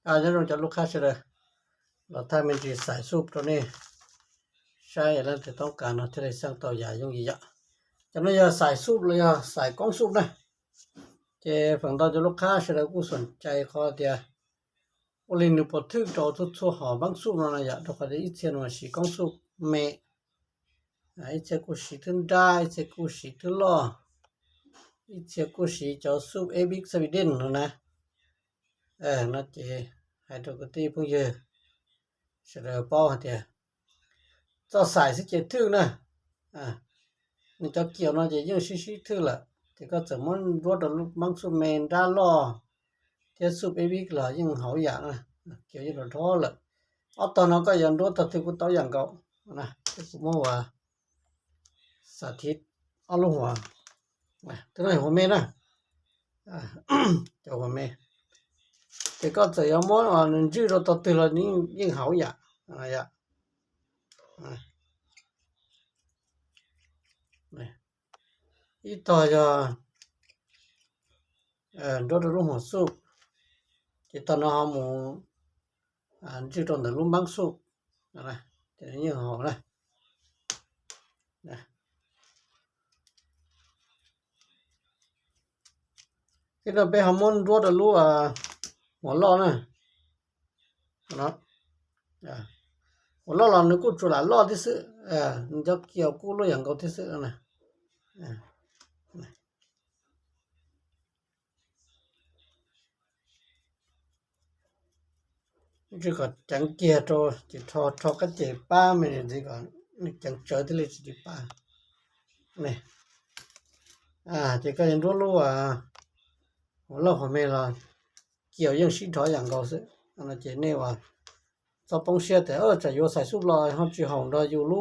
Nyob zoo cov lub qhab sawv daws, los thaij me ntsis xais xuj rau nej saib, leej twg toob kas no thiaj li xyeej tau yam yooj yim yom. Cov no yog xais xuj los yog xais koob xuj na. Ces feem ntau cov lub qhab sawv daws kuj xoom cai qhov tias ua li nws puas thwj rau txhua txhua hom npaab xuj no na yom, rau qhov tias ib txhia nws siv koob xuj me, ib txhia kuj siv thwb nrab, ib txhia kuj siv thwb loj, ib txhia kuj siv cov xuj eb bib xab vi dej no na. No ces hais rau kwv tij phooj ywg sawv daws paub hais tias txoj xais xwb ces thwj na. Nws cov kiaus no ces yeej sib sib thwj lawm, ces koj txawm muab nruab rau lub npaab xuj me nrab loj thiab xuj eb vib los yeej hauv yam na, kiaus yeej rau dhau lawm. Ob tog no koj yuav nruab tog twg kuj tau yam nkaus na. Ces kuv muab ua xav thiv ob lub huam, twb no huam me na, cov huam me, ces koj txawm yuav muab nws ntswj rau tog twg los yeej hauv yam. Ib tog yog nruab rau lub huam xuj, ces tog no ho mus ntswj rau ntawm lub npaab xuj, ces yeej hauv na. Thiab no peb ho muab nruab rau lub huam loj na. Huam loj los nws kuj tsuas lam loj thiab xwb, nws cov kiaus kuj loj yam nkaus thiab xwb na. Tsis kom ceev kiag rau ces rho qab ces pab me ntxiv kom nws ceev tsawv thiaj li tsis pab. Ces koj yuav nruab lub huam loj huam me los kiaus yeej sib dhov yam nkaus xwb. Ces nej ua txhob poob siab tias tsam yuav xais xuj los ho tsis haum nrog yus lub